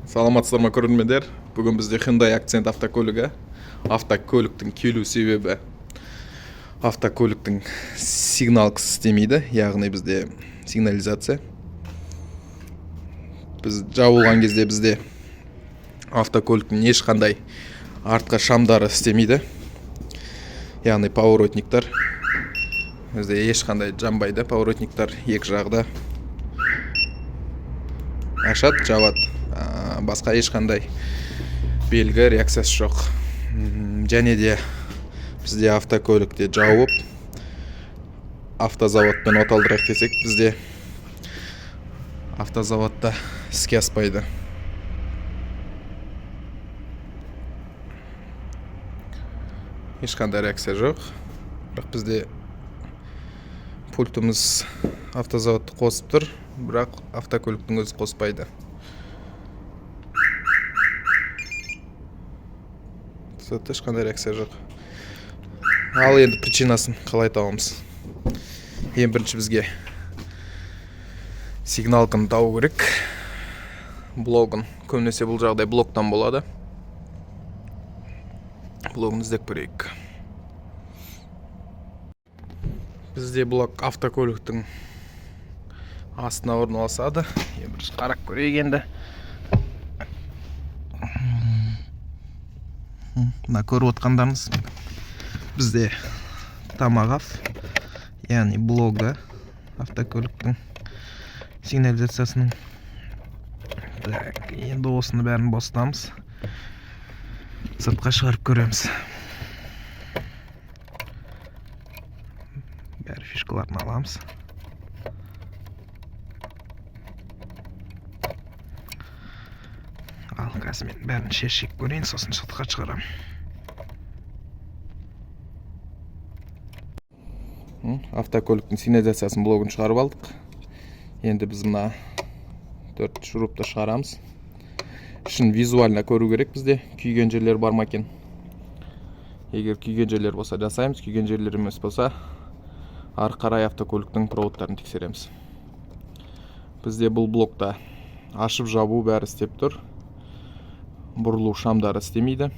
Саламатсыздар ма, көрермендер! Бүгін бізде Hyundai Accent автокөлігі. Автокөліктің келу себебі: автокөліктің сигналкасы істемейді, яғни бізде сигнализация. Біз жабылған кезде бізде автокөліктің ешқандай артқы шамдары істемейді, яғни поворотниктар бізде ешқандай жанбайды. Поворотниктар екі жағы да ашады, жабады, басқа ешқандай белгі, реакциясы жоқ. Және де бізде автокөлікте жауып, автозаводпен оталдырайық десек, бізде автозаводта іске аспайды. Ешқандай реакция жоқ. Бірақ бізде пультіміз автозаводты қосып тұр, бірақ автокөліктің өзі қоспайды. Ешқандай реакция жоқ. Ал енді причинасын қалай табамыз? Ең бірінші бізге сигналканы табу керек, блогын. Көбінесе бұл жағдай блоктан болады. Блогын іздеп көрейік. Бізде блок автокөліктің астына орналасады. Ең бірінші қарап көрейік енді. Мына көріп отқандарыңыз бізде тамағав, яғни блогы автокөліктің сигнализациясының. Так, енді осыны бәрін босатамыз, сыртқа шығарып көреміз. Бәрі фишкаларын аламыз. Ал қазір мен бәрін шешіп көрейін, сосын сыртқа шығарамын. Автокөліктің сигнализациясының блогын шығарып алдық. Енді біз мына төрт шурупты шығарамыз. Ішін визуально көру керек, бізде күйген жерлер бар ма екен. Егер күйген жерлер болса, жасаймыз, күйген жерлер емес болса, ары қарай автокөліктің проводтарын тексереміз. Бізде бұл блокта ашып жабу бәрі істеп тұр. Бұрылу шамдары істемейді,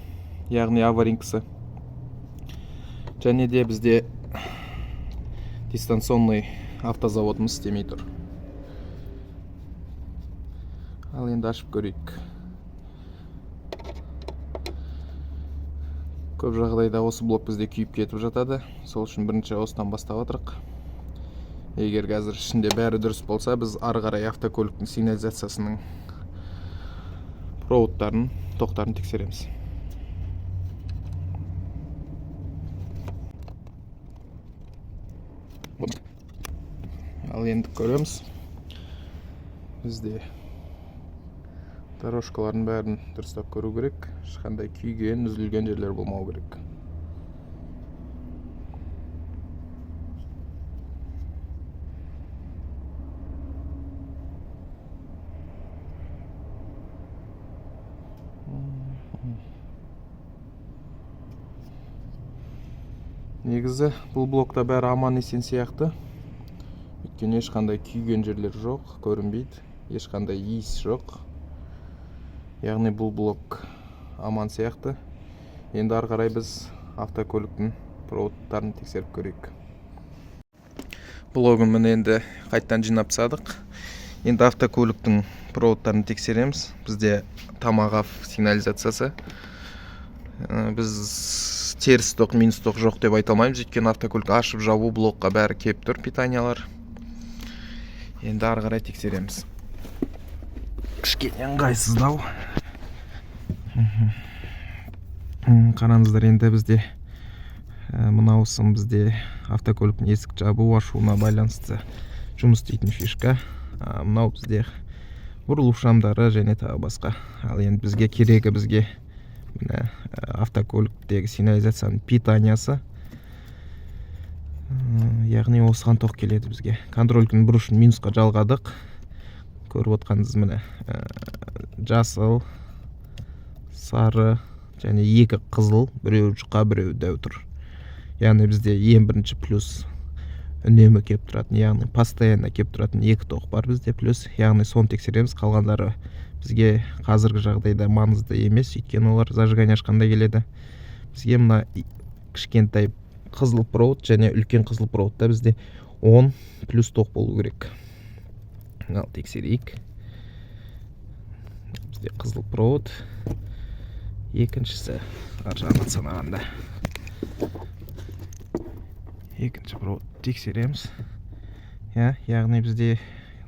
яғни аварийкасы. Және де бізде дистанционный автозаводымыз істемей тұр. Ал енді ашып көрейік. Көп жағдайда осы блок бізде күйіп кетіп жатады, сол үшін бірінші осыдан бастап жатырық. Егер қазір ішінде бәрі дұрыс болса, біз ары қарай автокөліктің сигнализациясының проводтарын, тоқтарын тексереміз. Ал енді көреміз. Бізде дорожкалардың бәрін дұрыстап көру керек, ешқандай күйген, үзілген жерлер болмау керек. Негізі бұл блокта бәрі аман есен сияқты, өйткені ешқандай күйген жерлер жоқ, көрінбейді, ешқандай иіс жоқ, яғни бұл блок аман сияқты. Енді ары қарай біз автокөліктің проводтарын тексеріп көрейік. Блогын міне енді қайтадан жинап тастадық. Енді автокөліктің проводтарын тексереміз. Бізде тамақ сигнализациясы. Біз теріс тоқ, минус тоқ жоқ деп айта алмаймыз, өйткені автокөлік ашып жабу блокқа бәрі келіп тұр, питаниялар. Енді ары қарай тексереміз. Кішкене ыңғайсыздау. Қараңыздар, енді бізде мынау сым бізде автокөліктің есік жабу ашуына байланысты жұмыс істейтін фишка. Мынау бізде бұрылу шамдары және тағы басқа. Ал енді бізге керегі, бізге міне автокөліктегі сигнализацияның питаниясы. Яғни осыған тоқ келеді бізге. Контролькінің бұрышын минусқа жалғадық. Көріп отқаныңыз, міне, жасыл, сары және екі қызыл, біреуі жұқа, біреуі дәу тұр. Яғни бізде ең бірінші плюс үнемі келіп тұратын, яғни постоянно келіп тұратын екі тоқ бар бізде плюс, яғни соны тексереміз. Қалғандары Бізге қазіргі жағдайда маңызды емес, өйткені олар зажигание ашқанда келеді. Бізге мына кішкентай қызыл провод және үлкен қызыл проводта бізде 10 плюс тоқ болу керек. Ал тексерейік. Бізде қызыл провод, екіншісі ар жағынан санағанда екінші провод тексереміз. Иә, яғни бізде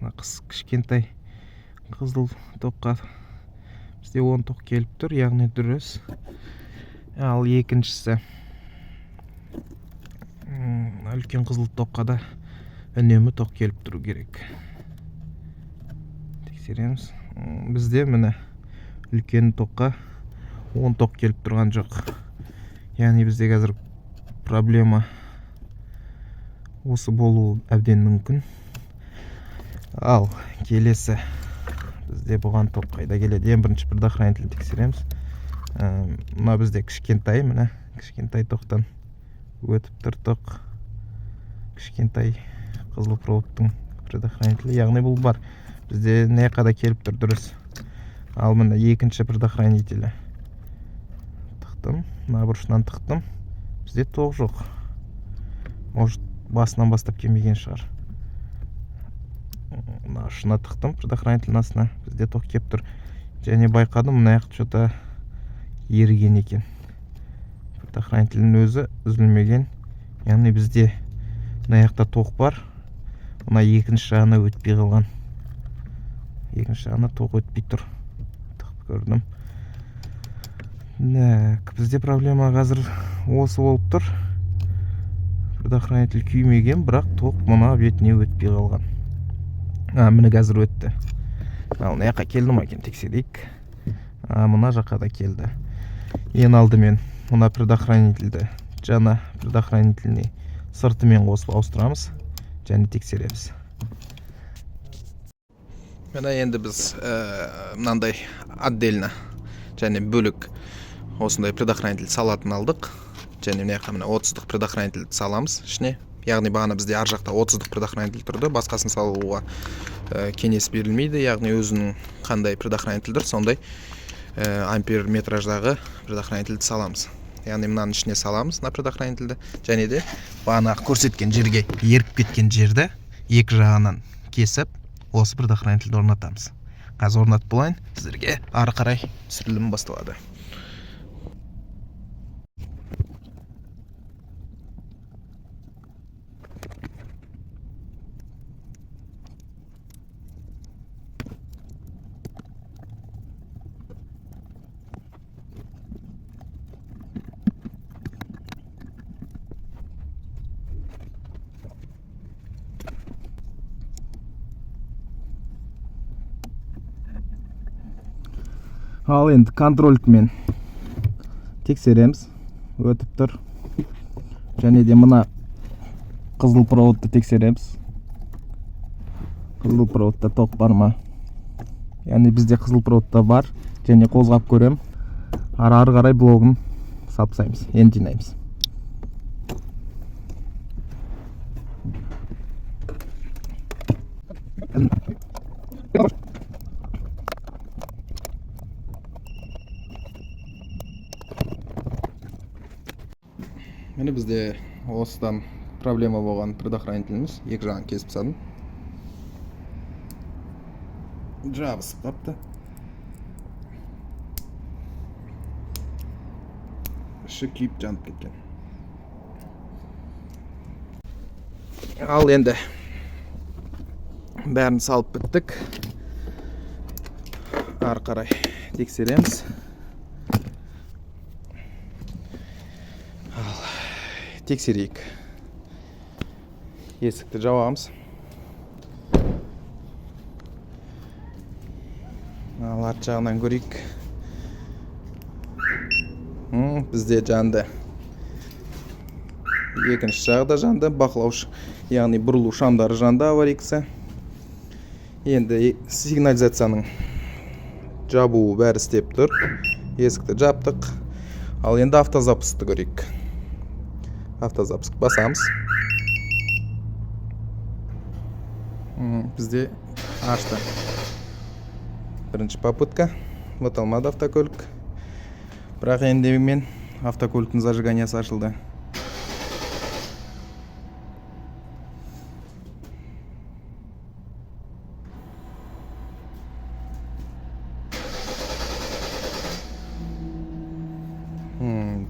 мына кішкентай қызыл тоққа бізде 10 тоқ келіп тұр, яғни дұрыс. Ал екіншісі, үлкен қызыл тоққа да үнемі тоқ келіп тұру керек. Тексереміз. Бізде міне үлкен тоққа 10 тоқ келіп тұрған жоқ. Яғни бізде қазір проблема осы болуы әбден мүмкін. Ал келесі бізде бұған тоқ қайда келеді? Ең бірінші предохранитель тексереміз. Мына бізде кішкентай, міне кішкентай тоқтан өтіп тұр тоқ. Кішкентай қызыл проводтың предохранителі, яғни бұл бар. Бізде мына жаққа да келіп тұр, дұрыс. Ал міне екінші предохранителі тықтым, мына бұрышынан тықтым, бізде тоқ жоқ. Может, басынан бастап келмеген шығар. Мына ұшына тықтым, предохранительдің астына, бізде тоқ келіп тұр. Және байқадым, мына жақ что-то еріген екен. Предохранительдің өзі үзілмеген. Яғни бізде мына жақта тоқ бар, мына екінші жағына өтпей қалған. Екінші жағына тоқ өтпей тұр. Тығып көрдім. Так, бізде проблема қазір осы болып тұр. Предохранитель күймеген, бірақ тоқ мына бетіне өтпей қалған. Міне қазір өтті. Ал мына жаққа келді ма екен, тексерейік. Мына жаққа да келді. Ең алдымен мына предохранительді жаңа предохранительный сыртымен қосып ауыстырамыз және тексереміз. Міне енді біз мынандай отдельно және бөлек осындай предохранитель салатын алдық. Және мына жаққа міне 30-дық предохранитель саламыз ішіне. Яғни бағана бізде ар жақта 30-дық предохранитель тұрды, басқасын салуға кеңес берілмейді. Яғни өзінің қандай предохранитель тұр, сондай ампер метраждағы предохранительді саламыз. Яғни мынаның ішіне саламыз мына предохранительді, және де бағанағы көрсеткен жерге еріп кеткен жерді екі жағынан кесіп осы предохранительді орнатамыз. Қазір орнатып болайын, сіздерге ары қарай түсірілім басталады. Ал енді контролькімен тексереміз, өтіп тұр. Және де мына қызыл проводты тексереміз. Қызыл проводта тоқ бар ма? Яғни бізде қызыл проводта бар. Және қозғап көрем. Ары қарай блогын салып тастаймыз. Енді жинаймыз. Міне бізде осыдан проблема болған предохранителіміз, екі жағын кесіп тастадым. Жабысып қапты. Іші күйіп жанып кеткен. Ал енді бәрін салып біттік. Ары қарай тексереміз. Ал тексерейік. Есікті жабамыз. Ал арт жағынан көрейік. Бізде жанды. Екінші жағы да жанды. Бақылаушы, яғни бұрылу шамдары жанды, аварийкасы. Енді сигнализацияның жабуы бәрі істеп тұр. Есікті жаптық. Ал енді автозапускты көрейік. Автозапуск басамыз. Бізде ашты. Бірінші попытка, от алмады автокөлік, бірақ енді мен автокөліктің зажиганиясы ашылды.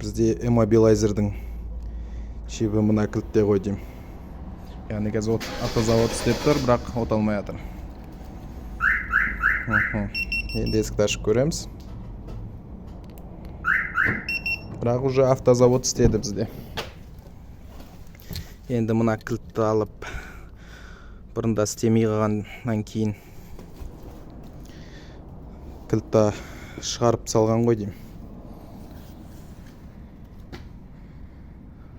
Бізде иммобилайзердің чибі мына кілтте ғой деймін. Яғни қазір от, автозавод істеп тұр, бірақ от алмай жатыр. Енді есікті ашып көреміз, бірақ уже автозавод істеді бізде. Енді мына кілтті алып, бұрында істемей қалғаннан кейін кілтті шығарып салған ғой деймін.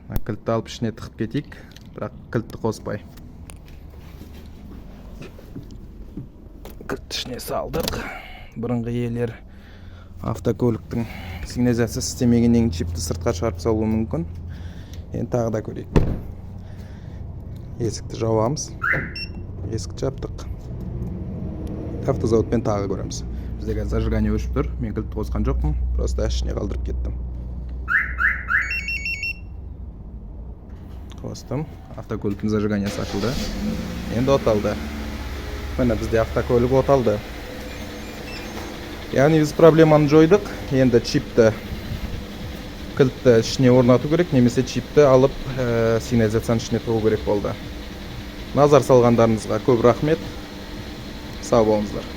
Мына кілтті алып, ішіне тығып кетейік, бірақ кілтті қоспай. Кілтті ішіне салдық. Бұрынғы иелер автокөліктің сигнализациясы істемегеннен кейін чипті сыртқа шығарып салуы мүмкін. Енді тағы да көрейік. Есікті жабамыз. Есікті жаптық. Автозаводпен тағы көреміз. Бізде қазір зажигание өшіп тұр. Мен кілтті қосқан жоқпын, просто ішіне қалдырып кеттім. Қостым, автокөліктің зажиганиясы ашылды, енді от алды. Міне, бізде автокөлік от алды. Яғни біз проблеманы жойдық. Енді чипті, кілтті ішіне орнату керек немесе чипті алып, сигнализацияның ішіне тығу керек болды. Назар салғандарыңызға көп рахмет, сау болыңыздар.